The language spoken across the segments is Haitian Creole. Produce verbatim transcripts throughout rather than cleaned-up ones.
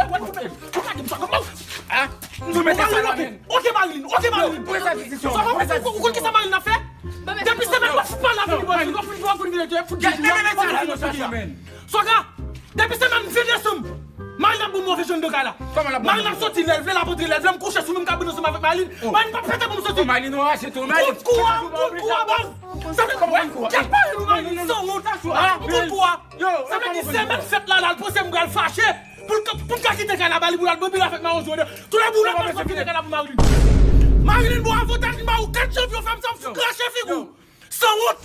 wè, wè, wè, ou ka di m sa, kòman? Ah, nou mete sa la, men. Ok, Marilyn, ok, Marilyn. Pran sa desizyon, pran sa desizyon. Ou konn kisa Marilyn ap fè? Depi semèn, w ap pale avè li, w ap vin, w ap vin, w ap vin. Swaga, depi semèn ven desanm, Marilyn ap bon move jwenn de kay la. Marilyn ap soti lè l vle, l ap antre lè l vle, m kouche sou menm kabrit ansanm avèk Marilyn. Marilyn p ap pete pou m soti. Marilyn, ou rache tou, Marilyn. Kout kou a, kout kou a, baz. Sa vle di, kèt Marilyn, ou Marilyn, sanwont. Kout kou a. Sa vle di, semèn fèt la, la, l panse m pral fache. Pou l ka, pou l ka kite kay la ba li, pou l al bebe avèk Marilyn jodi a. Tou lè pou l al kite kay la pou Marilyn. Marilyn, bon, avantaj m ba ou kat janvye, w fè m sa, m fout krache figi w. Sanwont!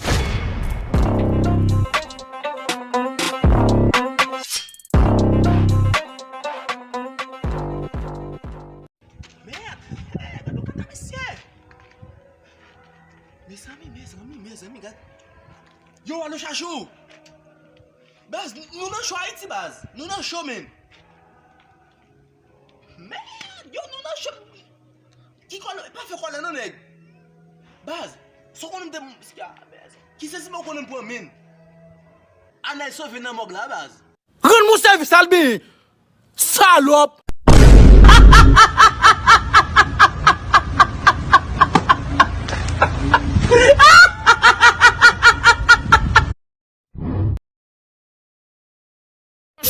Mèd! Hey, gade yon kaka, mesye! Mezanmi, mezanmi, mezanmi, gade. Yo, alo, Chachou! Baz, nou nan cho Ayiti, baz. Nou nan cho, men. Mèd, yo, nou nan cho. Ki kòlè, pa fè kòlè non, nèg. Baz, si w konnen m te, ki sezi mwen konnen m pran, men. Anèl sove nan mòg la, baz. Rann mwen sèvis, Albin. Salòp.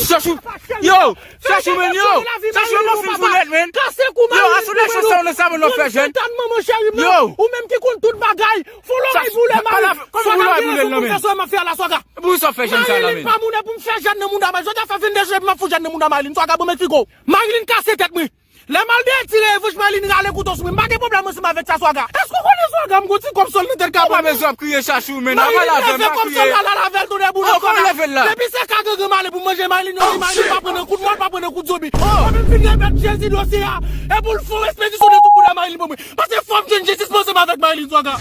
Chachou, yo, Chachou, men, yo, Chachou, yo, fin fou nèt, men. Yo, asou de chans sa, nou sa, nou fè jèn. Yo. Ou menm ki konn tout bagay, fò lòrèy boule, Marilyn. Swaga, m fè sa m ap fè a la, Swaga. Pou sa fè jèn sa la, men. Marilyn pa moun pou m fè jèn nan mouda Marilyn. Jodi a fè vennde jan epi m ap fout jèn nan mouda Marilyn. Swaga, bon, m eksplike w. Marilyn kase tèt mwen. Lè m al dèyè tire revanch, Marilyn rale kouto sou mwen. M pa gen pwoblèm ansanm avèk sa, Swaga. Èske w konnen Swaga m gon ti kòb sòl nan tèt kabrit? Ou pa bezwen ap kriye, Chachou, men. Marilyn leve kòb sòl la, l al avè l, tonnè boule, Swaga. Depi se ka gangan m ale pou m manje Marilyn, yo di Marilyn pa pran nan kout mòn, pa pran nan kout zonbi. Mwen menm fin remèt Jezi dosye a. E pou l fè yon ekspedisyon nan tout bouda Marilyn pou mwen. Paske fò m jwenn jistis mwen ansanm avèk Marilyn, Swaga.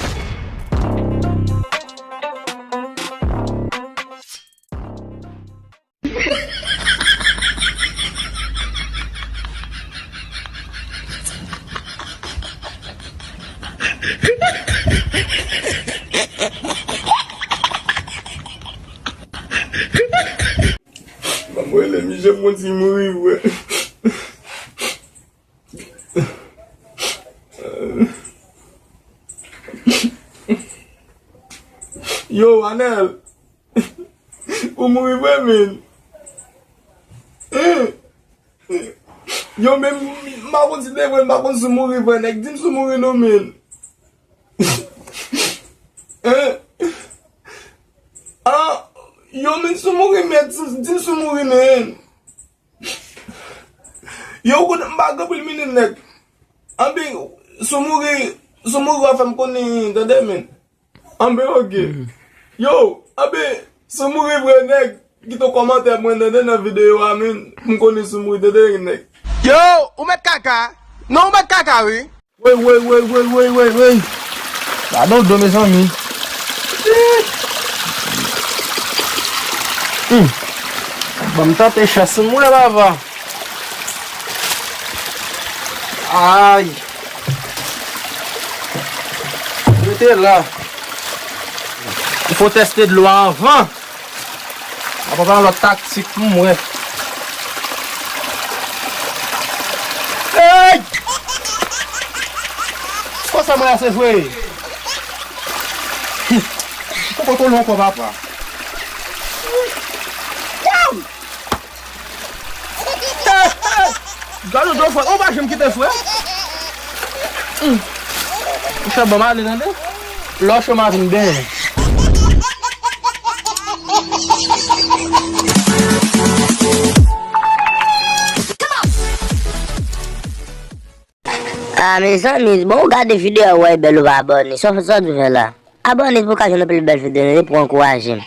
Ban m rele Michel Monti mouri vre. Yo, Anèl. Ou mouri vre, men. Yo, men, m pa konn si te vre, m pa konn si w mouri vre, nèg. Di m si w mouri non, men. Ah, yo, men, si w mouri, men, di m si w mouri, men. Yo, kout, m pa gen anpil minit, nèg. Anben, si w mouri, si w mouri, w a fè m konnen, tande, men. Anben, oke. Yo, anben, si w mouri vre, nèg, kite yon kòmantè mwen, tande, nan videyo a, men, pou m konnen si w mouri, tande, nèg. Yo, ou mèt kaka? Non, ou mèt kaka, wi. Woy, woy, woy, woy, woy, woy, woy. Gadon do, mezanmi. Hmm. Ban m tante chans mwen, papa. Ay. Rete la. Fò tèste dlo a anvan. Apa pa yon lòt taktik pou mwen. Hey! Kòsa mwen a se vre. Poko tolo ankò, papa. Waw! Gade do frè, ou pa janm kite frè. Hmm. Ou fè ban m ale, tande. Lè w cho m a vin benyen. Ah, mezanmi, bon, ou gade videyo a, ou wè bèl, ou pa abòne. Sa w fè, sa w dwe fè la. Abòne pou w ka jwenn plis bèl videyo, pou ankouraje m.